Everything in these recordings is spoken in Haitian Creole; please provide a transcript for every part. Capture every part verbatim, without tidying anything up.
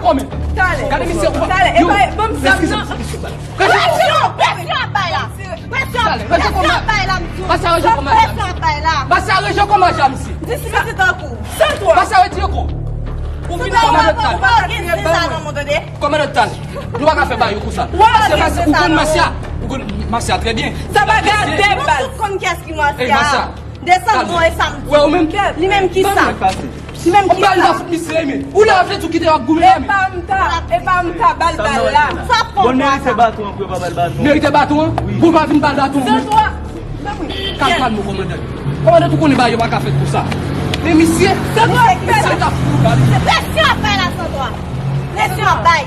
Kòman? Talè. Gade misye. Talè. E pa, ban m zam nan. Presyon, presyon ap bay la. Presyon, presyon ap bay la, m di w. Masa, ranje kòmaj la. Presyon ap bay la. Masa, ranje kòmaj la, misye. Disipline tankou. San twa. Masa, retire kò. Ou vin kòmandan talè. Kòmandan talè. Nou pa ka fè bagay konsa. Paske Masa, ou konn Masa. Ou konn Masa trè byen. Sa pa gade baz. Tout konn kiyès ki Masa. Desann bon e sa m di. Wè, ou menm. Li menm ki sa? Li menm ki sa? Ou la fout misye, men. Ou la vle tou kite w ap goumen la, men. E pa m ta, e pa m ta bal bal la. Sa fò. Bon, merite baton an pou yo pa bal baton. Merite baton an? Wi. Pou pa vin bal baton an. San twa. Kalm, kalm, kòmandan. Kòmandan, tou konnen bagay yo pa ka fèt konsa. Men misye, misye ta fout bal. Presyon ap bay la, san twa. Presyon ap bay.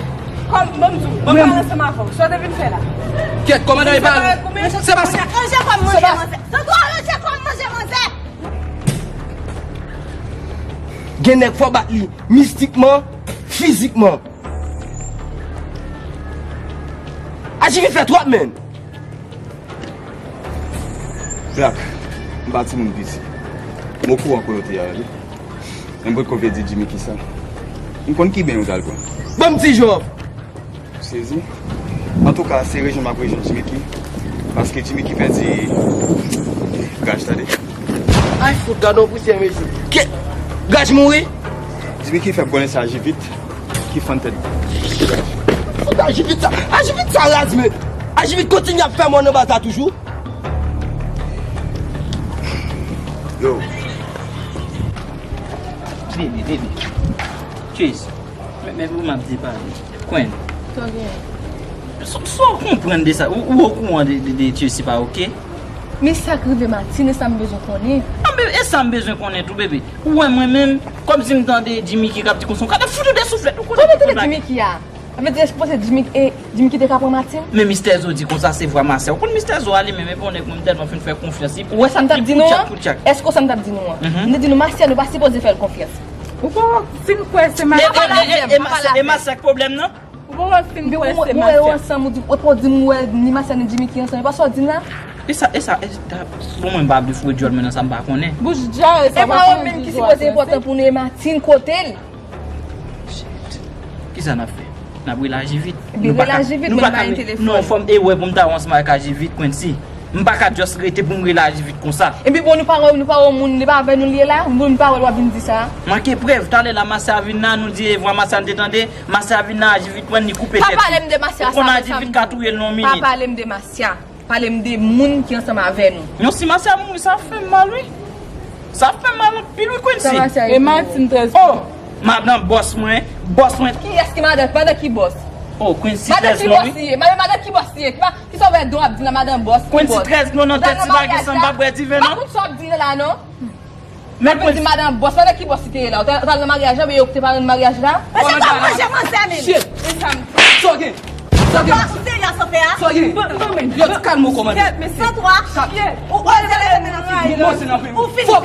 Kòm, ban m di w, ban m pale ansanm avè w. Sa w te vin fè la? Kèt, kòmandan, e pa. Se pa sa. Ranje kòm manje manzè. San twa, ranje kòm manje manzè. Gen nèg fò bat li mistikman, fizikman. Aji vit fè twòp, menn. Black, m pa timoun piti. M okouran kote w te a, wi. Men m potko vle di Jimmy kisa. M konn ki ben yo t al pran. Ban m ti jòf. Sezi. Antouka, se rejwenn m ap rejwenn Jimmy ki. Paske Jimmy ki pèdi Gaj, tande. Ay, fout, gade yon pousyè, mesye. Ke, Gaj mouri? Jimmy ki fè m konnen se Ajivit ki fann tèt. Fout, Ajivit sa, Ajivit sa raz, men. Ajivit kontinye ap fè mòn anba sa toujou. Yo. Bebe, bebe. Chase. Men, men pou m ap di pale. Kwen. Sa w konprann de sa? Ou, ou okouran de, de, de Chase pa oke? Men sa k rive Martine, e sa m bezwen konnen. A, men e sa m bezwen konnen tou, bebe. Ou wè mwen menm, kòmsi m tande Jimmy ki k ap di konsa, ou ka te fout ou de souflèt, ou konnen. Kòman w tande Jimmy ki a? Sa vle di, èske w panse Jimmy, e, Jimmy ki te ka pran Martine? Men Mistè Zo di konsa se vwa Masè. Ou konn Mistè Zo a li menm, e pa yon nèg mwen m tèlman fin fè konfyans li. Ou wè sa m t ap di nou an? Èske w sa m t ap di nou an? M te di nou Masè, nou pa sipoze fè l konfyans. Ou poko fin kwè se Masè. E, e, e, e, e Masè k pwoblèm nan? Ou poko fin kwè se Masè. Ou wè yo ansanm, ou di, ou di m wè ni Masè ni Jimmy ki ansanm. E pa sa w di m la? E sa, e sa, e sa, bon, mwen m pa vle foure djòl mwen nan sa m pa konnen. Bouch djòl, e sa pa konnen. E pa yo menm ki sipoze enpòtan pou nou, e Martine kote l? Shit. Kisa n ap fè? N ap rele Ajivit. Epi rele Ajivit, mwen pa gen telefòn. Non, fò m, e wè pou m ta wè ansanm avèk Ajivit, Quincy. M pa ka just rete pou m rele Ajivit konsa. Epi bon, nou pa wè, nou pa wè moun, li pa avè nou li ye la, moun pa wè l w ap vin di sa. Manke prèv, talè la Masya vin la, nou di e vwa Masya n te tande, Masya vin la, Ajivit pran li koupe tèt li. Pa pale m de Masya sa, mesye. Ou konn Ajivit ka touye l nan yon minit. Pa pale m de Masya. Pale m de moun ki ansanm avè nou. Non, si Masya mouri, sa ap fè m mal, wi. Sa ap fè m mal anpil, wi, Quincy. Sa Masya ye? E Martine trèz. Oh! Madan bòs mwen, bòs mwen. Kiyès ki madan? Madan ki bòs? Oh, Quincy trèz non, wi. Madan ki bòs li ye? Madan, madan ki bòs li ye? Ki pa, kisa w wè Don ap di nan madan bòs? Ki bòs? Quincy trèz non, nan tèt ti bagay sa, m p ap bwè diven, non. M pa konn sa w ap di nan la, non. Men Quincy. Di madan bòs, madan ki bòs li te ye la? Ou t al nan maryaj la, men yo ki te paran nan maryaj la? Mesye, pa manje manzè, men. Shit. E sa m. Sa w gen? Sa w gen? Ou serye sa w fè a? Sa w gen? Ban, ban men. Yo, kalme w, kòmandan. Kèt, mesye. San twa. Ou, ou, ou fin viv.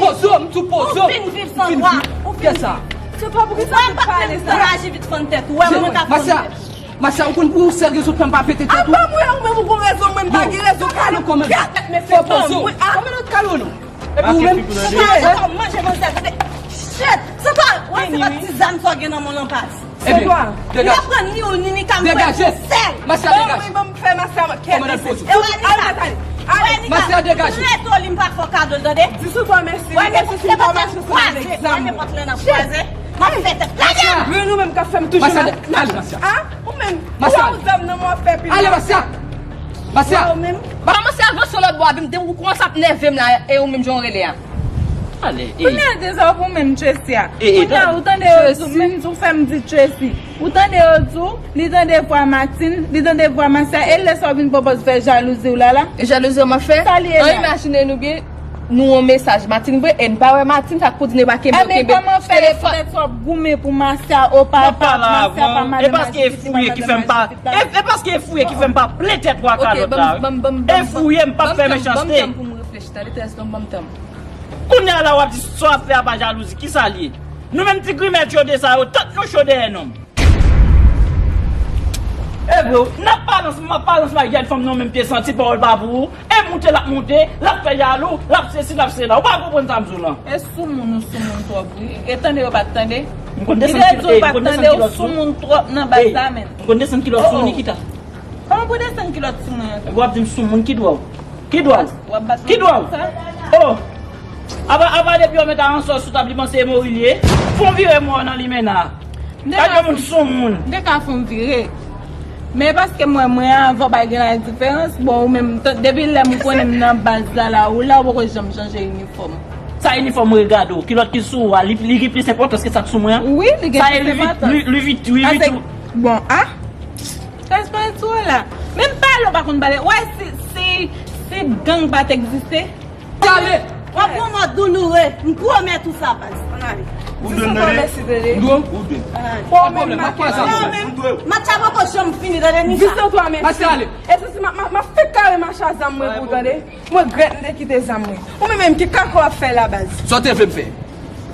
Ou fin viv. San twa. Ou fin viv. Kisa? San twa, poukisa w ap pale sa? Ou pa t menm pale, Ajivit fann tèt ou. Wè, mwen ta fann tèt. Masya, ou konn pou ou sèl rezon k fè m pa pete tèt ou? A, ban mwen, ou menm ou gon rezon, mwen m pa gen rezon. Kòmandan, kòmandan. Kèt, mesye, ban mwen. Kòmandan, kalme w non. Epi ou menm, ou manje manzè, tande. Shit! San twa, wè se pa ti zam sa w gen nan men w lan pas. Ebyen, degaje. Li pa pran ni ou ni Nika, mwen pou sèl. Masya, degaje. Ban mwen, ban m fè Masya kèt. Kòmandan, poze. E wè Nika. Masya, degaje. Reto li m pa fè w kado l, tande. Di sou twa mèsi. Wè nenpòt lè n ap kwaze, wè nenpòt lè n ap kwaze. M ap fè tèt la. Men nou menm k ap fè m toujou nan. Ale, Masya. A? Ou menm, ou wè w zam nan men w ap fè pil. Ale, Masya. Masya. Ou menm. Kòmanse avanse yon lòt bò, epi m te, ou kòmanse ap nève m la, e ou menm jan w rele a. Ale, e. Kounye a deja ou menm Tracy a. E, e, kounye a ou tande yo di w, menm di w fè m di Tracy. Ou tande yo di w, li tande vwa Martine, li tande vwa Masya, e lè sa w vin pwopòz fè jalouzi w la la. E jalouzi w m ap fè? Sa li ye la? An imajine nou byen. Nou yon mesaj Martine vre, e n pa wè Martine, sa k pou di n e pa kenbe yo kenbe. Ebyen, kòman fè e poutèt w ap goumen pou Masya, o papa, Masya pa madanm Ajivit, li pa madanm Ajivit la. E paske e fou ye ki fè m pa plen tèt ou a kalòt la, wi. E fou ye, m p ap fè mechanste. Ban m tan pou m reflechi, tande, trèz non, ban m tan. Kounye a la, w ap di sa w ap fè a pa jalouzi, kisa l ye? Nou menm ti grimèl chode sa yo, tant nou cho dèyè nonm. E vre, n ap pale ansanm, m ap pale ansanm ak jèn fanm nan menm pye santi pawòl pa pou ou. E moute l ap moute, l ap fè jalou, l ap sesi, l ap sela. Ou pa konprann sa m di w lan. E soumoun ou soumoun twòp wi. E tande yo pa t tande. M konn desann kilòt, ey, m konn desann kilòt sou moun twòp nan baz la, men. M konn desann kilòt sou Nikita. Kòman pou desann kilòt sou mwen ankò? W ap di m sou moun, ki dwa w? Ki dwa w? W ap bat mwen konsa? Oh! Apa, apa depi w met a ansò sou tab, li panse e mori li ye. Fon vire mò nan limena. Gad yon moun sou moun. M te ka fon vire. Men paske mwen, mwen avan pa gen la diferans. Bon, ou menm, depi lè m konnen m nan baz la, la, ou la, ou poko janm chanje inifòm. Sa inifòm regade w. Kilòt ki sou ou a, li, li gen plis enpòtans ke sa k sou mwen an. Wi, li gen plis enpòtans. Sa e Louis Vuitton, Louis Vuitton. Bon, ah? Respè sou la. Menm pale ou pa konn pale. Wè, si, si, si gang pa t egziste. Tale! W ap pran mò douloure. M pwomèt ou sa, baz. Ann ale. Ou dwe m tande. M dwe w? Ou dwe. Ann ale. Pa pwoblèm, pa pwoblèm. Match la poko janm fini, tande, Nika. Dis san twa, mèsi. Match la ale. E si, si, m a, m a, m a fèk kare match a zam mwen pou ou, tande. Mwen regrèt m te kite zam mwen. Ou menm menm, ki kaka w ap fè la, baz? Sa w te vle m fè?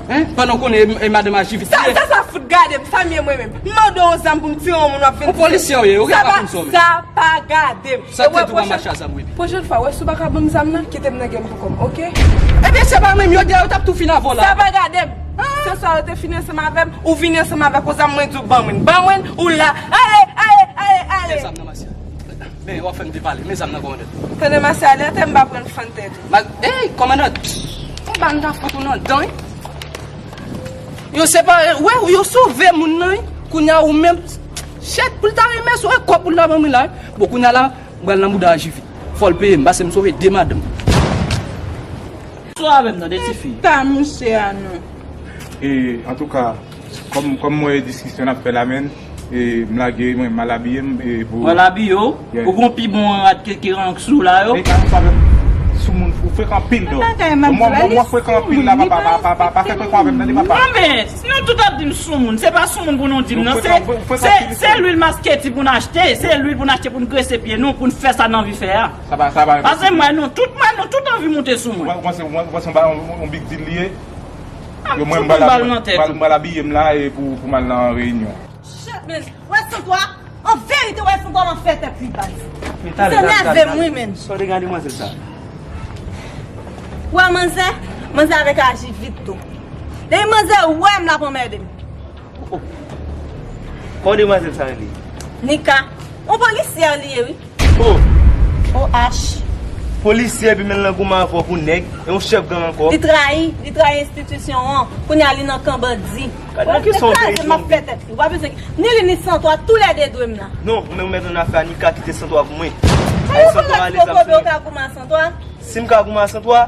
Hein? Pandan w konnen e, e madanm Ajivit li ye. Sa, sa, sa fout gade m, sa m ye mwen menm. M mande w zam pou m tire yon moun w ap vin tire. Yon polisyè w ye, ou gen pa konn sa w menm. Sa pa gade m. Sa te tou pa mache a zam, wi. Pwochèn fwa, wè si w pa ka ban m zam nan, kite m nan gen m pou kò m, oke? Ebyen, se pa menm yo, dèyè yo t ap tou fin avè w la. Sa pa gade m. Se swa yo te fini ansanm avè m, ou vini ansanm avèk yon zam, mwen di w ban mwen. Ban mwen, ou la. Ale, ale, ale, ale. Gen zam nan, Masya. Men, w ap fè m depale. Men zam nan, kòmandan. Tande, Masya, lè tè m pa pran fann tèt ou. Ma, ey, kòmandan. Yon bal m ta fout ou nan dan, wi. Yo separe, wè, yo sove moun nan, wi. Kounye a ou menm, chèt pou l ta remèsye w, e kòb pou l ta ban mwen la, wi. Bon, kounye a la, m pral nan bouda Ajivit. Fò l peye m, paske m sove de madanm. Sou avè m nan, de tifi. Ta mouche a non. E, antouka, kòm, kòm m wè diskisyon n ap fè la, men, e, m lage, mwen, m al abiye m, e, pou... W al abiye w? Yeah. Ou gon pi bon rad ke, ke rank sou la, yo? Nèg la, ou frekan anpil, dò. Mwen, mwen, mwen frekan anpil la, papa, pa, pa, pa, pa fè frekan avè m, tande, papa. Non, men, si nou tout ap di m sou moun, se pa sou moun pou nou di m, non. Se, se, se lwil masketi pou n achte, se lwil pou n achte pou n grese pye nou, pou n fè sa n anvi fè a. Sa pa, sa pa. Paske mwen, nou tout, mwen, nou tout anvi moute sou mwen. Ou panse, ou panse yon ba-, yon, yon big deal li ye? Yo, mwen, m pral, m pral, m pral abiye m la e pou, pou m al nan reyinyon. Shit, man. Wè, Santwa, an verite, wè, Santwa, m ap fè tèt li baz. Se nève m, wi, men. Sa w te gade manzè sa? Wè, manzè, manzè avèk Ajivit tou. Depi manzè wè m, l ap anmède m. Oh, oh. Kòman demwazèl sa rele? Nika. Yon polisyè li ye, wi. Oh. O H. Polisyè epi men l nan goumen avè w pou nèg, e yon chèf gang ankò. Li trayi, li trayi enstitisyon an. Kounye a li nan kan bandi. Gad nan ki sa w te kraze, m ap fè tèt li. Ou pa bezwen ni li ni Santwa, toulède dwe m la. Non, ou menm ou mèt nan afè a, Nika kite Santwa pou mwen. Ay, Santwa ale zam sou mwen. Ou ka goumen a Santwa? Si m ka goumen a Santwa,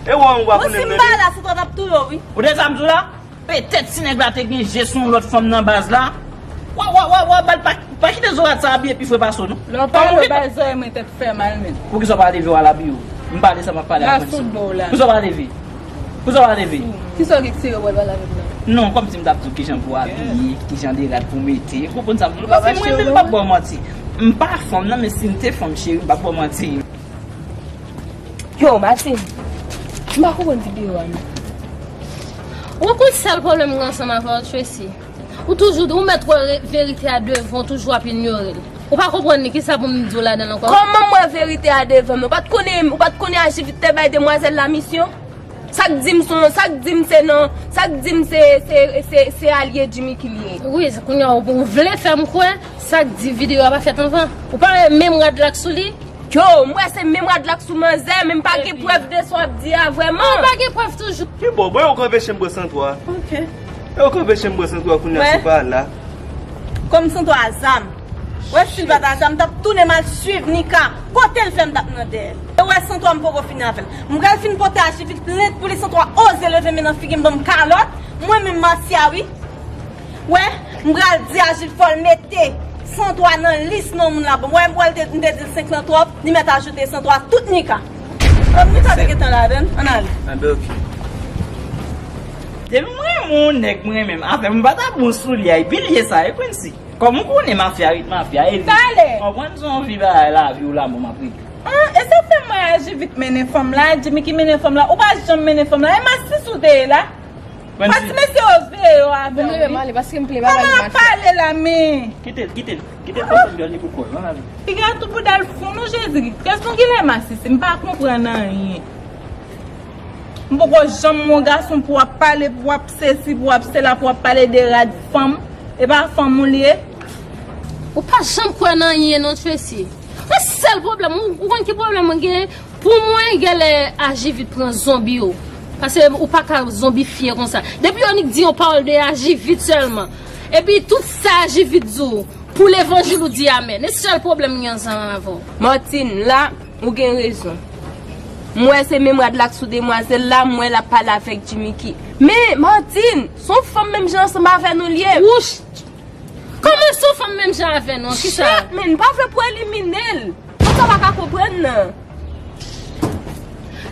e wè ou pa konnen si m pa la, Santwa t ap touye w, wi. Ou tande sa m di w la? Petèt si nèg la te gen je sou yon lòt fanm nan baz la, wa, wa, wa, wa, bal pa, pa kite zorat sa abiye pi fre pase w, non. Lè w pale, w bay zòrèy mwen tèt fè mal, men. Poukisa w pa leve w al abiye w? M pale sa m ap pale avèk mwen. Poukisa w pa leve? Poukisa w pa leve? Kisa w gen ki serye w pral pale avè m la? Non, kòmsi m t ap di w kijan pou w abiye, kijan de rad pou w mete. Ou konprann sa m di w? Paske mwen menm m p ap ba w manti. M pa fanm nan, men si m te fanm cheri, m p ap ba w manti. Yo, Martine, m pa konprann videyo a non. Ou konn sèl pwoblèm mwen ansanm avè w, Tracy? Ou toujou, ou mèt wè re-, verite a devan, ou toujou ap inyore l. Ou pa konprann li, kisa pou m di w ladan l ankò? Kòman m wè verite a devan m? Ou pa t konnen, ou pa t konnen Ajivit te bay demwazèl la misyon? Sa k di m se, sa k di m se nan, sa k di m se, se, se, se alye Jimmy ki l ye? Wi, kounye a ou, ou vle fè m kwè sa k di videyo a pa fèt anvan. Ou pa wè menm rad la k sou li? Yo, m wè se menm rad la k sou manzè, men m pa gen prèv de sa w ap di a vrèman. Ou pa gen prèv toujou. Ki bò, bò yo k anpeche m pran Santwa. Ok. Yo k anpeche m pran Santwa kounye a si w pa la. Kòm Santwa a zam. Wè si l pa t a zam, m t ap tounen m al swiv Nika. Kote l fè m t ap nan dèyè l. E wè Santwa m poko fini avè l. M pral fin pote Ajivit plent pou li, Santwa oze leve men nan figi m ban m kalòt. Mwen menm Masya wi. Wè, m pral di Ajivit fò l mete Santwa nan lis non moun la ban m. Wè, m wè l te, m te di l senk lan twòp, li mèt ajoute Santwa tout Nika. Kòm Nika te gentan ladan l, ann ale. Anben, ok. Depi mwen renmen yon nèg, mwen renmen m. Afè m pa ta bon sou li a, epi l ye sa, e Quincy. Kòm ou konnen mafya ret mafya, e li. Talè. Konprann se yon vi bagay lavi ou lanmò m ap regle. Ah, e sa k fè m wè Ajivit mennen fanm la, Jimmy ki mennen fanm la, ou pa janm mennen fanm la, e masis ou te ye la. Pati mesye yo veye yo avè w wi. Bon, m leve m ale, paske m ple bagay m ap fè. Kòman l ap pale la, men? Kite l, kite l. Kite l, pase m jwenn li pou kò l, ann ale. Figi a tou bouda l fou, non, Jezi. Kèson ki lè masis, m pa konprann anyen. M poko janm wè yon gason pou w ap pale, pou w ap sesi, pou w ap sela, pou w ap pale de rad fanm. E pa fanm ou li ye? Ou pa janm kwè nan anyen non, Tracy. Yon sèl pwoblèm, ou, ou konn ki pwoblèm mwen genyen? Pou mwen, genlè Ajivit pran zonbi ou. Paske ou pa ka zonbifye konsa. Depi yo nik di yon pawòl de Ajivit sèlman. Epi tout sa Ajivit di w, pou levanjil ou di amèn. E sèl pwoblèm m gen ansanm avè w. Martine, la, ou gen rezon. M wè se menm rad la k sou demwazèl la, m wè l ap pale avèk Jimmicky. Men, Martine, se yon fanm menm jan ansanm avè nou l ye. Wouch! Kòman se yon fanm menm jan avè nou? Kisa? Shit, men, m pa vle pou w elimine l. Konsa w pa ka konprann nan.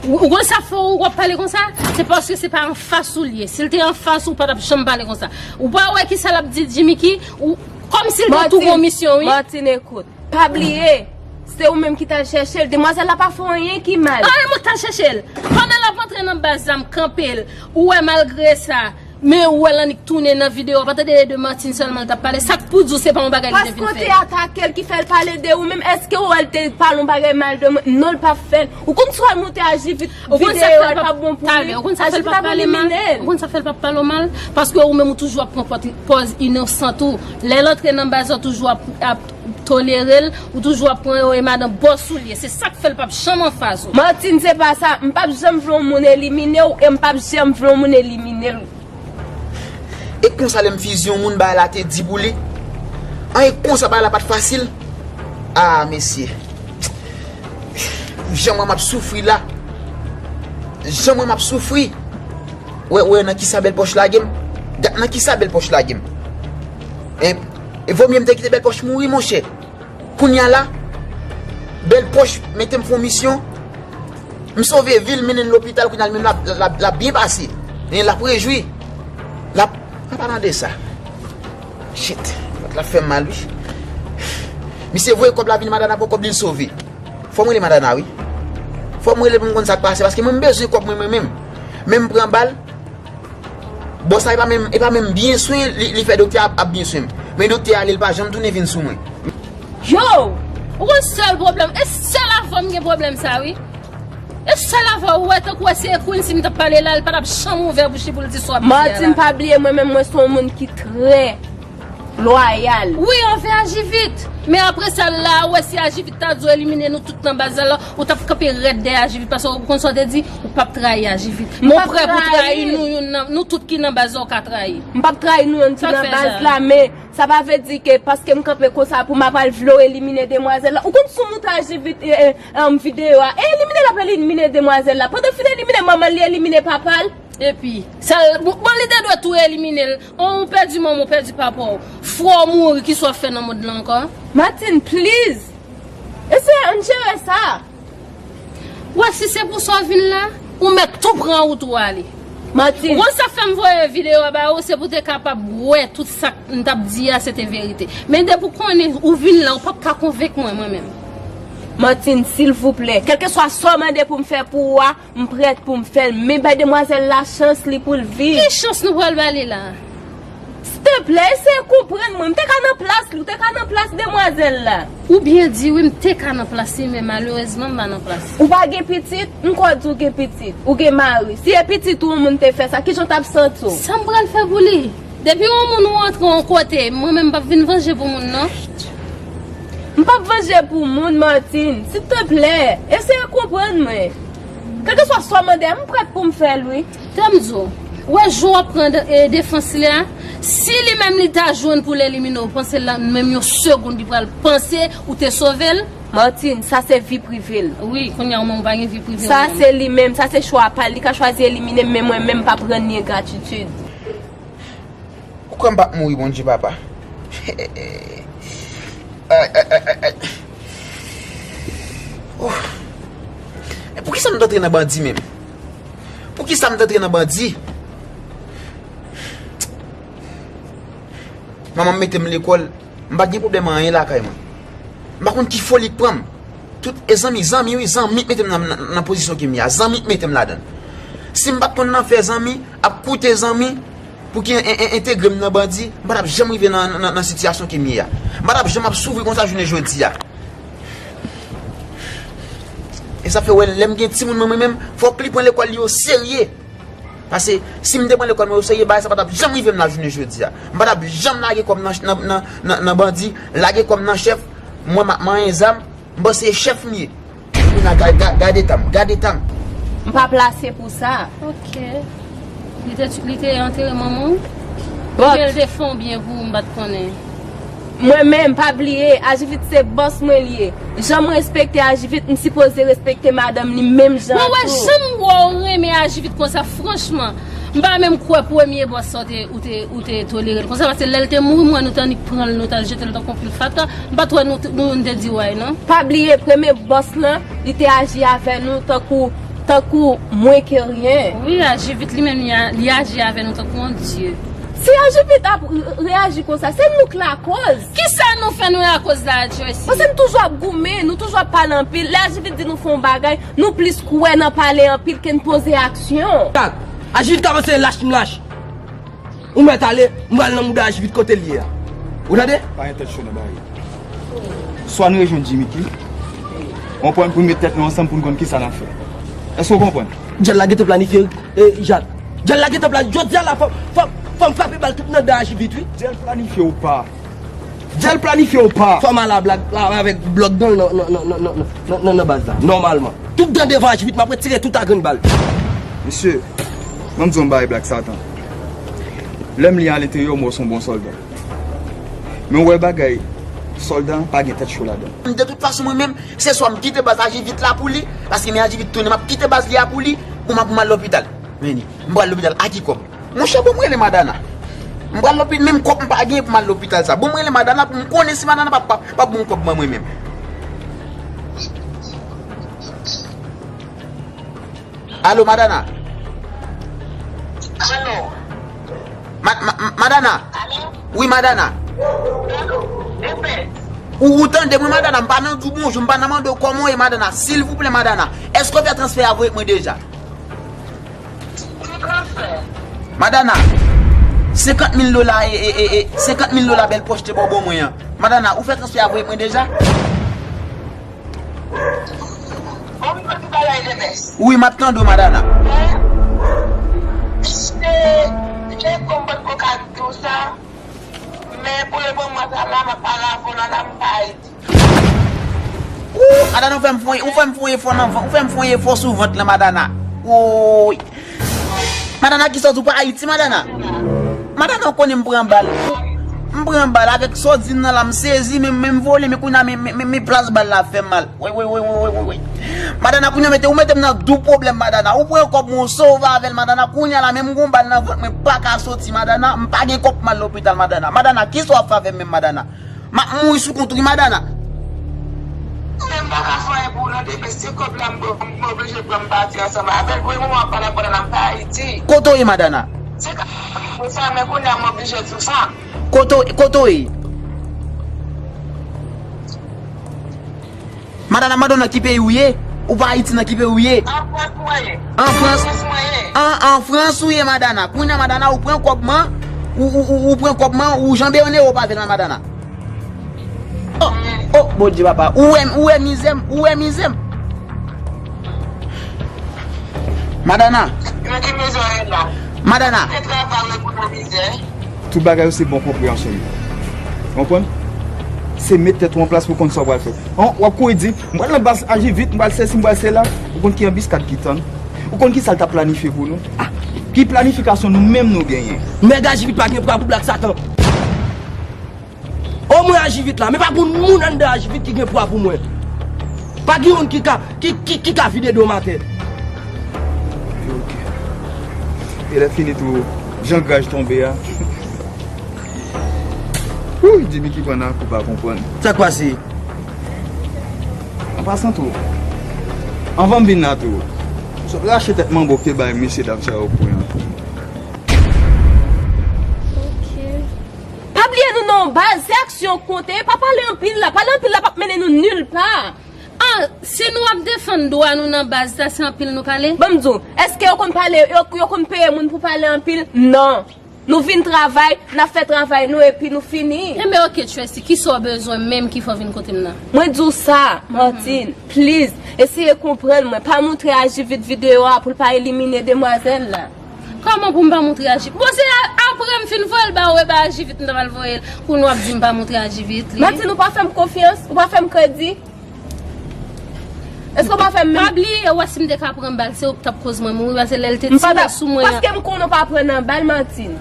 Ou, ou konn sa fè w ap pale konsa? Se paske se pa anfas ou l ye. Si l te anfas ou, w pa t ap janm pale konsa. Ou pa wè kisa l ap di Jimmicky? Ou, kòmsi l te tou gon misyon, wi. Martine, ekout. Pa bliye, se ou menm ki t al chèche l. Demwazèl la pa fè w anyen ki mal. Anyen mwen t al chèche l. Pandan l ap antre nan baz la, m kanpe l. Ou wè, malgre sa, men ou wè l annik tounen nan videyo a. Pa tande e de Martine sèlman l t ap pale. Sa k pou di w se pa yon bagay li te vin fè? Paske w te atake l ki fè l pale de ou menm. Èske w wè l te pale yon bagay mal de mwen? Non, l p ap fè l. Ou konn si w al moute Ajivit videyo a, l p ap bon pou li. Ou konn sa k fè l p ap pale mal? Ou konn sa k fè l p ap pale w mal? Paske ou menm ou toujou ap pran pòz, pòz inosant ou. Lè l antre nan baz la, ou toujou ap, ap tolere l, ou toujou ap pran yo e madan bòs ou l ye. Se sa k fè l p ap janm anfas ou. Martine, se pa sa. M p ap janm vle yon moun elimine w e m p ap janm vle yon moun elimine l. E konsa lè m fizi yon moun, bagay la te di pou li. An, e konsa bagay la pa t fasil. Ah, mesye. Jan mwen m ap soufri la. Jan mwen m ap soufri. Wè, wè nan kisa bèl pòch lage m. Gad nan kisa bèl pòch lage m. E, e vomye m te kite bèl pòch mouri, monchè. Kounye a la, bèl pòch mete m fè yon misyon. M sove vi l, mennen l lopital, kounye a l menm l ap, l ap, l ap byen pase. E l ap rejwi. L ap, an palan de sa. Shit, vant la fè m mal, wi. Misye voye kòb la vin, madanm nan pran kòb li, l sove. Fò m rele madanm nan, wi. Fò m rele pou m konn sa k pase, paske mwen m bezwen kòb mwen, mwen menm. Men m pran bal, bòs la, e pa menm, e pa menm byen swen li, li fè doktè a ap byen swen m. Men doktè a ale, li pa janm tounen vin sou mwen. Yo! Ou konn sèl pwoblèm, e sèl avè w m gen pwoblèm sa, wi. E sèl avè w, ou wè tankou wè se Queen, si m t ap pale la, li pa t ap janm ouvè bouch li pou l di sa w ap di a la. Martine, pa bliye, mwen menm, mwen se yon moun ki trè lwayal. Wi, anvè Ajivit. Men apre sa, la, ou wè si Ajivit ta di w elimine nou tout nan baz la, ou t ap kanpe rèd dèyè Ajivit, paske ou konn sa w te di, ou p ap trayi Ajivit. Men w prè pou trayi nou youn nan, nou tout ki nan baz la, ou ka trayi. M p ap trayi nou youn ki nan baz la, men sa pa vle di ke paske m kanpe konsa pou m ap al vle w elimine demwazèl la. Ou konn si w moute Ajivit, e, e, em, videyo a. E elimine l ap elimine demwazèl la. Pandan fin elimine manman l, li elimine papa l. Epi, sa, bon, bon, li te dwe tou elimine l. An, ou pèdi manman w, ou pèdi papa w. Frè w mouri, kisa w ap fè nan mond lan ankò? Martine, please. Eseye ann jere sa. Wè, si se pou sa w vin la, ou mèt tou pran wout ou ale. Martine. Ou konn sa fè m voye videyo a ba ou, se pou te kapab wè tout sa m t ap di a, se te verite. Men depi w konnen ou vin la, ou p ap ka konvenk mwen, mwen menm. Martine, silvouplè, kèlkeswa sa w mande pou m fè pou ou a, m prèt pou m fè l, men bay demwazèl la chans li pou l viv. Ki chans nou pral ba li la? Silteplè, eseye konprann mwen. M te ka nan plas li, ou te ka nan plas demwazèl la. Ou byen di wi, m te ka nan plas li, men malerezman, m pa nan plas li. Ou pa gen pitit? M kwè w di w gen pitit. Ou gen mari. Si e pitit ou yon moun te fè sa, kijan w t ap santi w? Sa m pral fè pou li? Depi yon moun ou antre yon kote, mwen menm m p ap vin vanje pou moun, non. M p ap vanje pou moun, Martine. Silteplè, eseye konprann mwen. Kèlkeswa sa w mande a, m prèt pou m fè l, wi. Tande m di w, ou wè jan w ap pran de-, e, defans li a, si li menm li ta jwenn pou l elimine w, panse l la, menm yon segonn li pral panse ou te sove l? Martine, sa se vi prive l. Wi, kounye a ou menm ou pa gen vi prive w menm. Sa se li menm, sa se chwa pa l, li ka chwazi elimine m, men mwen menm m p ap rann li engratitid. Ou kwè m p ap mouri, Bondye Papa? Ay, ay, ay, ay, ay. Oh. Men poukisa m t antre nan bandi menm? Poukisa m t antre nan bandi? Manman m mete m lekòl, m pa t gen pwoblèm anyen lakay mwen. M pa konn ki foli k pran m. Tout e zanmi, zanmi wi, zanmi k mete m nan, nan, nan pozisyon ke m ye a. Zanmi k mete m ladan l. Si m pa t konn nan fè zanmi, ap koute zanmi, pou ki en-, en-, entegre m nan bandi, m pa t ap janm rive nan, nan, nan sitiyasyon ke m ye a. M pa t ap janm ap soufri konsa jounen jodi a. Sa fè wè lè m gen timoun mwen, mwen menm, fòk li pran lekòl li oserye. Paske si m te pran lekòl mwen oserye, bagay sa pa t ap janm rive m la jounen jodi a. M pa t ap janm lage kò m nan, nan, nan, nan, nan bandi, lage kò m nan chèf, mwen m ap manyen zam, m panse se chèf m ye. Kounye a, ga-, ga-, gade eta m, gade eta m. M pa plase pou sa. Ok. Li te, li te antere manman w? But oubyen l te fè yon byen pou ou, m pa t konnen. Mwen menm, pa bliye, Ajivit se bòs mwen li ye. Jan m respekte Ajivit, m sipoze respekte madanm li menm jan tou. Mwen wè jan m wè w renmen Ajivit konsa, franchman. M pa menm kwè premye bòs sa w te, ou te, ou te tolere l konsa, paske lè l te mouri, m wè nou t annik pran l, nou t al jete l tankou yon pil fatra. M pa t wè nou, nou youn te di w anyen, non. Pa bliye, premye bòs lan, li te aji avè nou tankou, tankou mwen ke ryen. Wi, Ajivit li menm, li a-, li aji avè nou tankou yon dye. Si Ajivit ap re-, reyaji konsa, se nou k lakòz. Kisa nou fè nou lakòz la, Joyce? Paske n toujou ap goumen, nou toujou ap pale anpil. Lè Ajivit di nou fè yon bagay, nou plis kwè nan pale anpil ke n poze aksyon. Gad, Ajivit kòmanse lach m lach. Ou mèt ale, m pral nan mouda Ajivit kote l ye a. Ou tande? Pa gen tèt cho nan bagay. Swa nou rejwenn Jimmy Key, w konprann, pou n met tèt nou ansanm pou n konn kisa n ap fè. Èske w konprann? Djèl la gentan planifye, e, Jak. Djèl la gentan planifye. Jodi a la, fò, fò, fò m frape bal tout nan dan Ajivit, wi. Djèl planifye ou pa. Djèl planifye ou pa. Fò m al a blag la avèk blòk dan nan, nan, nan baz la, nòmalman. Tout dan devan Ajivit, m ap retire tout a grenn bal. Mesye, ban m di w yon bagay, Black Satan. Lè m li a lenteryè, m wè w se yon bon sòlda. Men w wè bagay, sòlda pa gen tèt cho ladan. De tout fason, mwen menm, se swa m kite baz Ajivit la pou li, paske men Ajivit tounen, m ap kite baz li a pou li, pou m, pou m al lopital. Vini, m pral lopital, a ki kòb? Monchè, bon, m rele Madana. M pral lopital, menm kòb m pa gen pou m al lopital sa. Bon, m rele Madana pou m konnen si Madana pa, pa, pa bon kòb ban mwen menm. Alo, Madana? Alo? Ma-, ma-, ma-, Madana? Alo? Wi, Madana. Alo? Ou, ou tande mwen, Madana? M pa nan di w bonjou, m pa nan mande w kòman w ye, Madana. Silvouplè, Madana. Èske w fè transfè a voye mwen deja? Ki transfè? Madana, senkant mil dola, e, e, e, e, senkant mil dola bèl pòch te ba w ban mwen an. Madana, ou fè transfè a voye mwen deja? Bon, m pral di bagay demen. Wi, m ap tande w, Madana. Men, se, se, se konprann koka di w sa. Men pou le moman sa la, m ap pale avè w la, la, m pa Ayiti. Ou, Madana, ou fè m fè, ou fè m fè efò nan vant, ou fè m fè efò sou vant lan, Madana. Woy. Madana, kisa w di, ou pa Ayiti, Madana? Madana, ou konnen m pran bal. M pran bal avèk sa w di m nan la, m sezi, men, men m vole, men kounye a, men, men, men, men plas bal la fè m mal. Woy, woy, woy. Madana, kounye a mete, ou mete m nan doub pwoblèm, Madana. Ou pran kòb mwen, ou sove avè l, Madana. Kounye a la, menm gon bal nan vant mwen, pa ka soti, Madana. M pa gen kòb pou m al lopital, Madana. Madana, kisa w ap fè avè m menm, Madana? M ap mouri sou kont ou, wi, Madana. Men m pa ka fè anyen pou ou non, depi se kòb la m, m oblije pran m pati ansanm avè l. Pou le moman, pandan, pandan m pa Ayiti. Kote w ye, Madana? Se ka pou sa, men kounye a m oblije di w sa. Kote w, kote w ye? Madana, mande w nan ki peyi w ye? Ou pa Ayiti, nan ki peyi w ye? An Frans mwen ye. An Frans? An Frans mwen ye. An, an Frans ou ye, Madana. Kounye a, Madana, ou pran kòb mwen, ou, ou, ou, ou pran kòb mwen, ou janbe ann Ewòp avè l, Madana. Oh, oh, Bondye papa, ou wè, ou wè mizè m, ou wè mizè m. Madana. Nan ki mizè w ye la? Madana. Te travay pou nan mizè. Tout bagay yo se bon konpreyansyon yo. Konprann? Se met tèt ou an plas pou konn sa w pral fè. An, w ap kouri di, m pral nan baz Ajivit, m pral sesi, m pral sela. Ou konn ki anbiskad ki tann? Ou konn ki sa l t ap planifye pou nou? Ah, ki planifikasyon nou menm nou genyen? Nèg Ajivit pa gen bra pou Black Satan. Omwen Ajivit la, men pa gen moun anndan Ajivit ki gen pwa pou mwen. Pa gen youn ki ka, ki, ki, ki ka vide do m atè. Ok, ok. E lè fini tou, jan graj tonbe a. Wouy, Jimmy ki pran nan kou pa konprann. Sa k pase? An pasan tou, anvan m vin la tou, sot rache tèt manbo k te bay mesye dam sa yo pwen an. Ok. Pa bliye nou nan yon baz, se aksyon k konte, pa pale anpil la. Pale anpil la p ap mennen nou nil pa. Ah, si nou ap defann dwa nou nan baz la, se anpil nou pale? Ban m di w, èske yo konn pale, yo, yo konn peye moun pou pale anpil? Non. Nou vin travay, n ap fè travay nou epi nou fini. Enben, ok, Tracy, kisa w bezwen menm ki fè w vin kote m nan? Mwen di w sa, Martine, please, eseye konprann mwen. Pa montre Ajivit videyo a pou l pa elimine demwazèl la. Kòman pou m pa montre Ajivit? Bon, se a-, apre m fin voye l ba ou, e ba Ajivit m ta pral voye l. Kounye w ap di m pa montre Ajivit li. Martine, ou pa fè m konfyans, ou pa fè m kredi. Èske w pa fè m menm? Pa bliye, w wè si m te ka pran bal, se ou k t ap koz mwen mouri, paske lè l te tire sou mwen an. Paske m konnen w pa pran nan bal, Martine.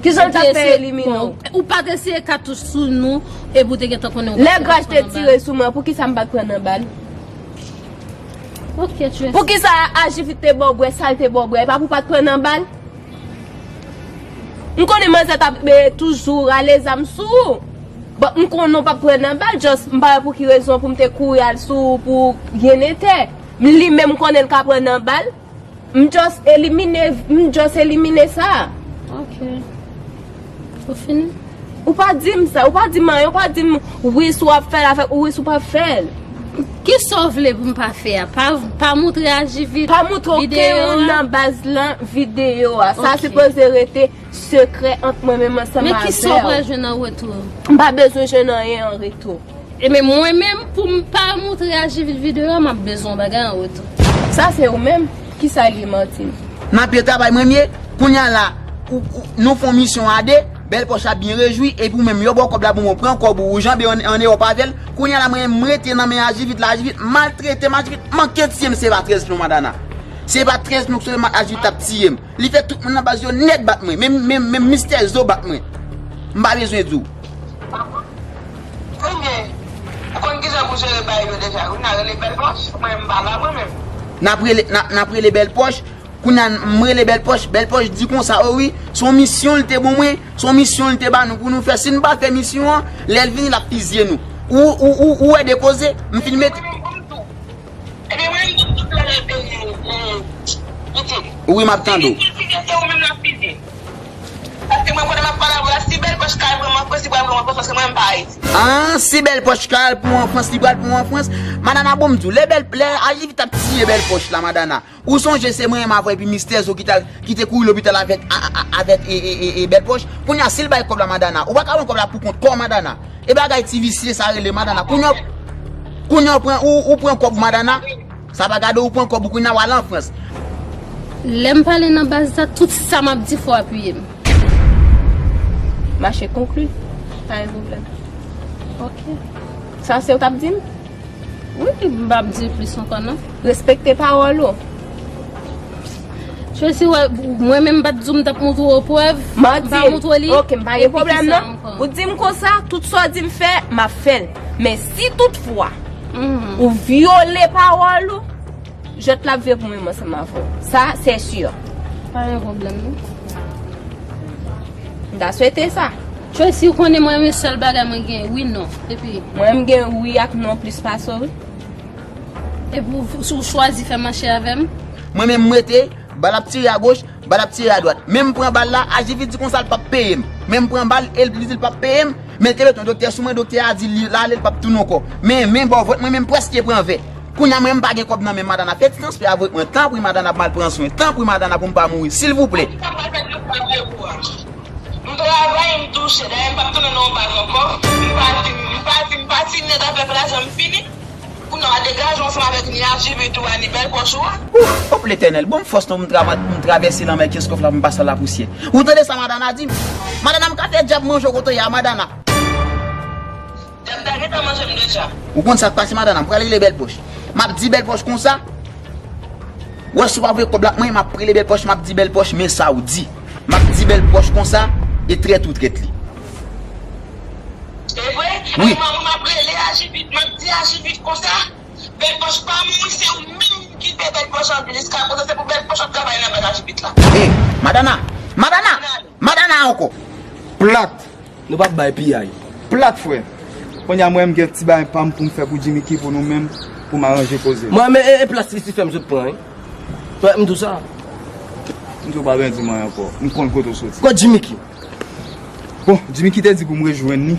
Kijan l t ap fè elimine w? Ou pa t eseye katouch sou nou, epi w te gentan konnen w pa t pran nan bal. Lè Graj te tire sou mwen, poukisa m pa t pran nan bal? Ok, Tracy. Poukisa Ajivit te ba w bwè, sa l te ba w bwè, e pa pou w pa t pran nan bal? M konnen manzè t ap, eh, toujou rale zam sou ou. But m konnen w p ap pran nan bal, just m pa wè pou ki rezon pou m te kouri al sou ou pou w gen nete. Li menm m konnen l ka pran nan bal. M just elimine, m just elimine sa. Ok. Ou fini? Ou pa di m sa, ou pa di m anyen, ou pa di m wi si w ap fè l avèk ou wi si w p ap fè l. Kisa w vle pou m pa fè a? Pa, pa montre Ajivit videyo a? Pa montre okenn moun nan baz lan videyo a. Sa sipoze rete sekrè ant mwen menm ansanm avè w. Men kisa w pral jwenn an retou? M pa bezwen jwenn anyen an retou. Ebyen mwen menm, pou m pa montre Ajivit videyo a, m ap bezwen yon bagay an retou. Sa se ou menm. Kisa l ye, Martine? N ap ye travay mwen m ye. Kounye a la, ou, ou, nou fè yon misyon a de, Bèl Pòch ap byen rejwi, epi ou menm yo ba w kòb la pou mwen, ou pran kòb ou, ou janbe ann, ann Ewòp avè l. Kounye a la, mwen menm, m rete nan men Ajivit la, Ajivit maltrete m, Ajivit manke tiye m, se pa trèz plon, Madana. Se pa trèz plon sèlman Ajivit t ap tiye m. Li fè tout moun nan baz yo nèt bat mwen. Menm, menm, menm Mistè Zo bat mwen. M pa bezwen di w. Ebyen, ou konn kijan pou jere bagay yo deja. Ou nan rele Bèl Pòch, mwen m pa la mwen menm. N ap rele, n ap, n ap rele Bèl Pòch. Kounye a m rele Bèl Pòch. Bèl Pòch di konsa, o wi, se yon misyon li te ban mwen, se yon misyon li te ba nou pou nou fè. Si n pa fè misyon an, lè l vini, l ap fizye nou. Ou, ou, ou, ou wè de koze, m fin mete. Ebyen, mwen menm, tout lè lè peyi, e, pitit. Wi, m ap tande w. Pitit, pitit, se ou menm l ap pitit. Paske mwen, pandan m ap pale avè w la, si Bèl Pòch ka al pran m an Frans, li pral pran m an Frans, paske mwen menm pa Ayiti. Ah, si Bèl Pòch ka al pran w an Frans, li pral pran w an Frans. Madana, bon, m di w, lè Bèl, lè Ajivit ap tiye Bèl Pòch la, Madana. Ou sonje se mwen menm avè w epi Mistè Zo ki t al, ki te kouri lopital avèk, a, a, a, avèk, e, e, e, e, Bèl Pòch. Kounye a, si l bay kòb la, Madana, ou pa ka pran kòb la pou kont kò w, Madana. E bagay ti visye sa rele, Madana. Kounye a, kounye a, ou pran, ou, ou pran kòb Madana. Sa pa gade ou pran kòb ou kounye a w al an Frans. Lè m pale nan baz la, tout sa m ap di fò w apiye m. Mache konkli. Pa gen pwoblèm. Ok. Sa se w t ap di m? Wi, m p ap di plis ankò non. Respekte pawòl ou. Tracy, wè, mwen menm m pa t di w m t ap montre w prèv. M pa montre w li. Ok, m pa gen pwoblèm non. Ou di m konsa, tout sa w di m fè, m ap fè l. Men si toutfwa ou vyole pawòl ou, jwèt la ap vire pou mwen menm ansanm avè w. Sa, se si. Pa gen pwoblèm non. M ta swete sa. Tracy, ou konnen mwen, yon sèl bagay mwen gen, wi, non. Epi mwen, m gen wi ak non plis pase w, wi. Epi w, si w chwazi fè manchè avè m? Mwen menm, m rete, bal ap tire agoch, bal ap tire adwat. Men m pran bal la, Ajivit di konsa l p ap peye m. Men m pran bal, e l, li di l p ap peye m. Men te mete yon doktè sou mwen, doktè a di li l ale, l p ap tounen ankò. Men, men bò vant mwen menm prèske pran vè. Kounye a mwen, m pa gen kòb nan men m, Madana. Fè ti transfè avèk mwen, tanpri, Madana, pou m al pran swen. Tanpri, Madana, pou m pa mouri, silvouplè. M travay, m touche. Dayè, m p ap tounen nan yon baz ankò. M pa di, m pa di, m pa di nèt avèk lajan, m fini. Kounye a, degaje w ansanm avèk ni Ajivit ou a, ni Bèl Pòch ou a. Ouf, Letènèl, ban m fòs non pou m tra-, pou m travèse lanmè Kenskòf la pou m pase nan lapousyè. Ou tande sa Madana di m? Madana, m ka fè dyab manje w kote w ye a, Madana. Dyab ta gentan manje m deja. Ou konn sa k pase, Madana? M pral rele Bèl Pòch. M ap di Bèl Pòch konsa. Wè, si w pa voye kòb la ak mwen, m ap rele Bèl Pòch, m ap di Bèl Pòch, men sa w di. M ap di Bèl Pòch konsa, e trèt ou trèt li. E vre? Wi. Mwen, mwen, m ap rele Ajivit, m ap di Ajivit konsa, Bèl Pòch pa mouri, se ou menm ki fè Bèl Pòch anpil. Jiska prezan, se pou Bèl Pòch ap travay nan baz Ajivit la. E, Madana! Madana! Madana ankò! Plat! Nou p ap bay piyay. Plat, frè. Kounye a, mwen, m gen ti bagay pa m pou m fè pou Jimmicky, pou nou menm, pou m aranje koze. Mwen, men, e, e plas Lisifè m sot pran, wi. Frè, m di w sa. M di w pa bezwen di m anyen ankò. M konn kote w soti. Kot Jimmicky? Bon, Jimmicky te di pou m rejwenn li.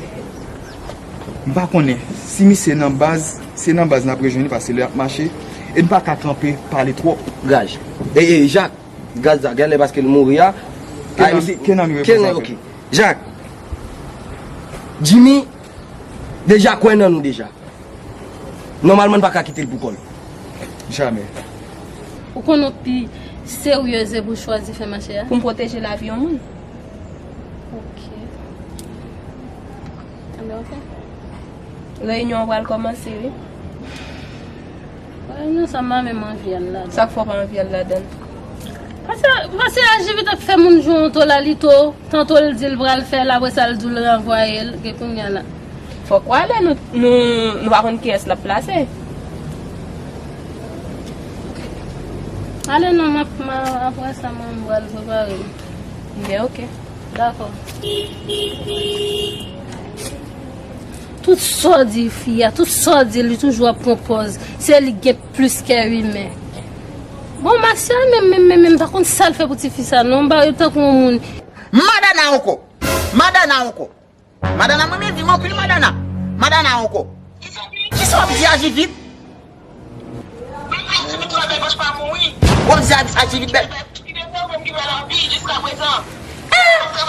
M pa konnen si misye nan baz, se nan baz n ap rejwenn li, paske lè y ap mache, e n pa ka kanpe pale twòp. Gaz. E, e, Jak. Gaz la, genlè paske l mouri a, Ay, misye, ke nan li reprezante? Ok. Jack, Jimmy deja kwè nan nou deja. Nòmalman, n pa ka kite l pou kò l. Jamè. Ou konnen w pi serye pou w chwazi fè mache a? Pou m pwoteje lavi yon moun. Ok. Enben, ok. Reyinyon an pral kòmanse, wi. Reyinyon sa, m pa menm anvi al ladan. Sa k fè w pa anvi al ladan l? Paske, paske Ajivit ap fè moun jwe yon tò la, li tò, tanto l di l pral fè l, apre sa l di w l ranvwaye l, gen kounye a la. Fòk w ale, nou, nou, nou pa konn kiyès l ap plase. Ale non, m ap, m a, apre sa, mwen, m pral prepare m. Enben, ok. Dakò. Tout sa w di fi a, tout sa w di, li toujou ap pran pòz. Se li k gen plis kè imen. Bon, Masyal menm, menm, menm, menm, m pa konn sa l fè pou tifi sa, non. M pa wè l tankou yon moun. Madana ankò! Madana ankò! Madana, mwen menm, vin anpil Madana. Madana ankò. Kisa w ap di Ajivit? W ap di Ajivit bèl. Ah.